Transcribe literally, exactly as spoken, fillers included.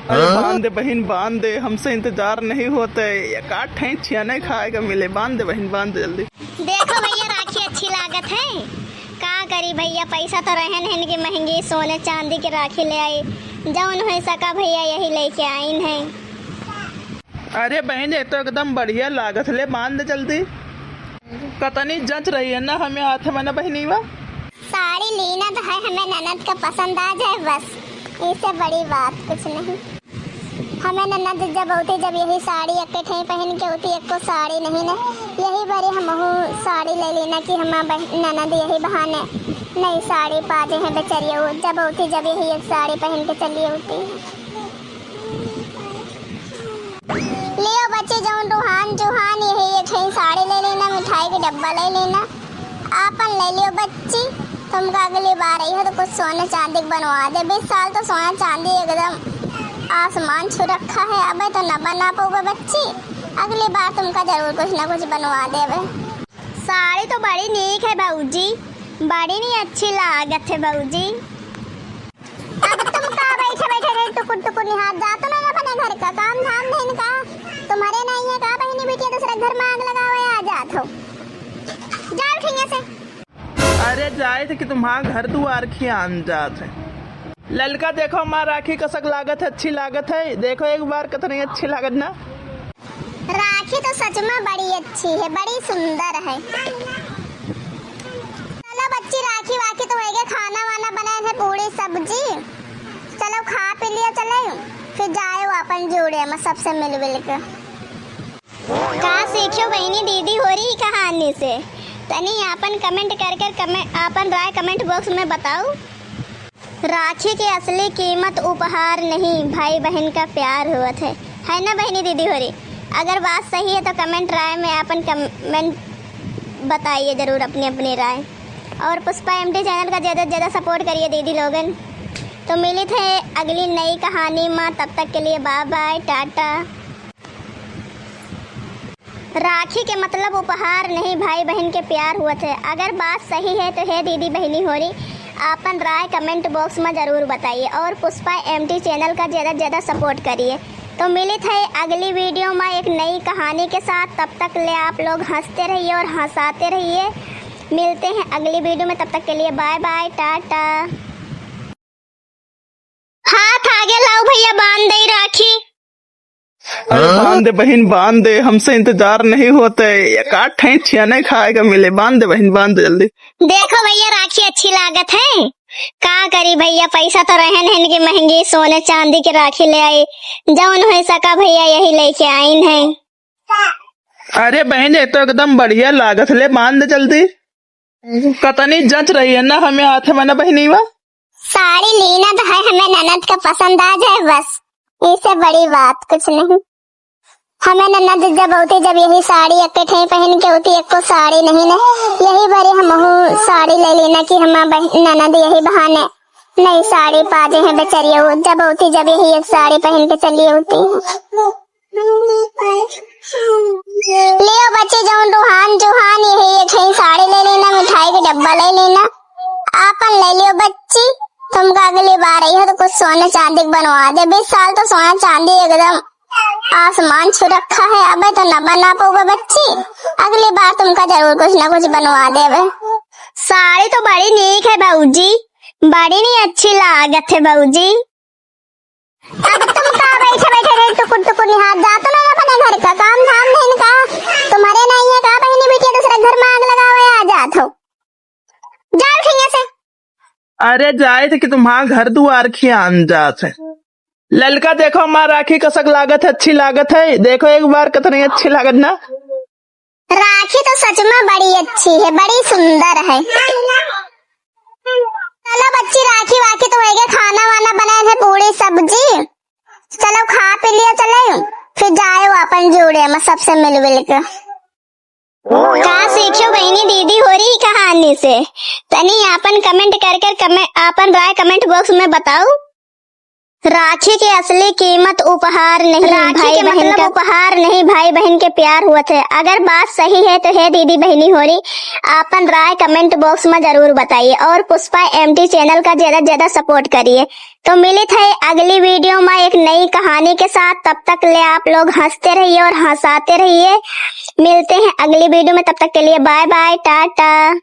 अरे बांध दे बहिन, बांध दे, हमसे इंतजार नहीं होते, एक आध ठे छियाने खाए का मिले। बांध दे बहिन, बांध दे जल्दी। देखो भैया, राखी अच्छी लागत है। का करी भैया, पैसा तो रहन है कि महंगी सोने चांदी के राखी ले आई, जौन हो सका भैया यही लेके आइन है। अरे बहिन, ये तो एकदम बढ़िया लागत, ले बांध दे जल्दी। कतनी जच रही है ना हमें हाथ में ना बहिनी बा। साड़ी लेना तो है, हमें ननद का पसंद आ जाए बस, इससे बड़ी बात कुछ नहीं। हमें ननद जब होती, जब यही साड़ी एक ठे पहन के होती, एको साड़ी नहीं न, यही बारी हमहू साड़ी ले लेना कि हम बह-, ननद यही बहाने नई साड़ी पा जे हैं बेचारिया, वो जब होती, जब यही एक साड़ी पहन के चली होती। लियो बच्ची, जौन रुहान जुहान यही एक ठे साड़ी ले लेना, मिठाई के डब्बा ले लेना, आपन ले लियो बच्ची। तुमका अगली बार आई हो तो कुछ सोने चांदी के बनवा दे। बीस साल तो सोना चांदी एकदम आसमान छू रखा है, अबे तो न बना पाओगे बच्ची। अगली बार तुमका जरूर कुछ ना कुछ बनवा देबे। साड़ी तो बड़ी नीक है भौजी, बड़ी नी अच्छी लागत है भौजी। अब तुम का बैठे बैठे रहे टुकुर टुकुर निहार, जा तो नहीं अपने घर का काम धाम नहीं का, तुम्हारे नहीं है का बहिनी बिटिया दूसरे घर में आग लगावे आ जात हो, जाओ ठिया से। अरे जाए थे कि तुम्हारा घर दुआर खियान जात है। ललका देखो माँ राखी कसक लागत है, अच्छी लागत है, देखो एक बार कितनी अच्छी लागत ना। राखी तो सच में बड़ी अच्छी है, बड़ी सुंदर है। चलो बच्ची, राखी वाखी तो होइगे, खाना वाना बनाए है, पूड़ी सब्जी, चलो खा पी लिया, चले फिर जाए अपन जोड़े में सबसे मिल मिल के। का सीखियो बहिनी दीदी होरी कहानी से? तनी आपन comment कर कर कमे-, आपन राय comment box में बताओ। राखी के असली कीमत उपहार नहीं, भाई बहन का प्यार होत है, है ना बहिनी दीदी होरी? अगर बात सही है तो comment राय में आपन comment बताइए जरूर अपनी अपनी राय। और पुष्पा एमटी channel का ज़्यादा से ज़्यादा support करिए दीदी लोगन। तो मिलित है अगली नई कहानी में, तब तक के लिए bye bye, टाटा। राखी के मतलब उपहार नहीं, भाई बहन के प्यार होत है। अगर बात सही है तो हे दीदी बहिनी होरी, आपन राय comment box में जरूर बताइए और पुष्पा एमटी channel का ज़्यादा से ज़्यादा support करिए। तो मिलित है अगली video में एक नई कहानी के साथ। तब तक ले आप लोग हंसते रहिए और हंसाते रहिए। मिलते हैं अगली video में, तब तक के लिए bye bye, टाटा। हाथ आगे लाओ भैया, बांध दे राखी। अरे बांध दे बहिन, बांध दे, हमसे इंतजार नहीं होते, एक आध ठे छियाने खाए का मिले। बांध दे बहिन, बांध दे जल्दी। देखो भैया, राखी अच्छी लागत है, का करी भैया, पैसा तो रहन है कि महंगी सोने चांदी की राखी ले आई, जौन हो सका भैया यही लेके आइन है। अरे बहिन, ये तो एकदम बढ़िया लागत, ले बांध दे जल्दी। कतनी जच रही है ना हमें हाथ में ना बहिनी बा। साड़ी लेना तो है, हमें ननद का पसंद आ जाए बस, इससे बड़ी बात कुछ नहीं। हमें ननद जब होती, जब यही साड़ी एक ठे पहन के होती, एको साड़ी नहीं न, यही बारी हमहू साड़ी ले लेना कि हम बह-, ननद यही बहाने नई साड़ी पा जे हैं बेचारिया, वो जब होती, जब यही एक साड़ी पहन के चली होती। लियो बच्ची, जौन रुहान जुहान यही एक ही साड़ी ले लेना, मिठाई के डब्बा ले लेना, आपन ले लियो बच्ची। तुमका अगली बार आई हो तो कुछ सोने चांदी के बनवा दे। बीस साल तो सोना चांदी एकदम आसमान छू रखा है, अबे तो न बना पाओगे बच्ची, अगली बार तुमका जरूर कुछ ना कुछ बनवा देबे। साड़ी तो बड़ी नीक है भौजी, बड़ी नी अच्छी लागत है भौजी। अब तुम का बैठे बैठे रहे टुकुर टुकुर निहार, जा तो नहीं अपने घर का काम धाम नहीं का, तुम्हारे नहीं है का बहिनी बिटिया दूसरे घर में आग लगावे आ जात हो, जाओ ठिया से। अरे जाए थे कि तुम्हारा घर दुआर खियान जात है। ललका देखो माँ राखी कसक लागत है, अच्छी लागत है, देखो एक बार कितनी अच्छी लागत ना। राखी तो सच में बड़ी अच्छी है, बड़ी सुंदर है। चलो बच्ची, राखी वाखी तो होइगे, खाना वाना बनाए हैं, पूड़ी सब्जी, चलो खा पी लिया, चले फिर जाए अपन जोड़े में सबसे मिल मिल के। का सीखियो बहिनी दीदी होरी कहानी से? तनी आपन comment कर कर कमे-, आपन राय comment box में बताओ। राखी के असली कीमत उपहार नहीं, राखी भाई के बहन मतलब का उपहार नहीं, भाई बहन के प्यार हुआ थे। अगर बात सही है तो हे दीदी बहनी होरी, आपन राय comment box में जरूर बताइए और पुष्पा एमटी चैनल का ज्यादा से ज्यादा support करिए। तो मिलित है अगली वीडियो में एक नई कहानी के साथ। तब तक ले आप लोग हंसते रहिए और हंसाते रहिए। मिलते हैं अगली वीडियो में, तब तक के लिए bye bye, टाटा।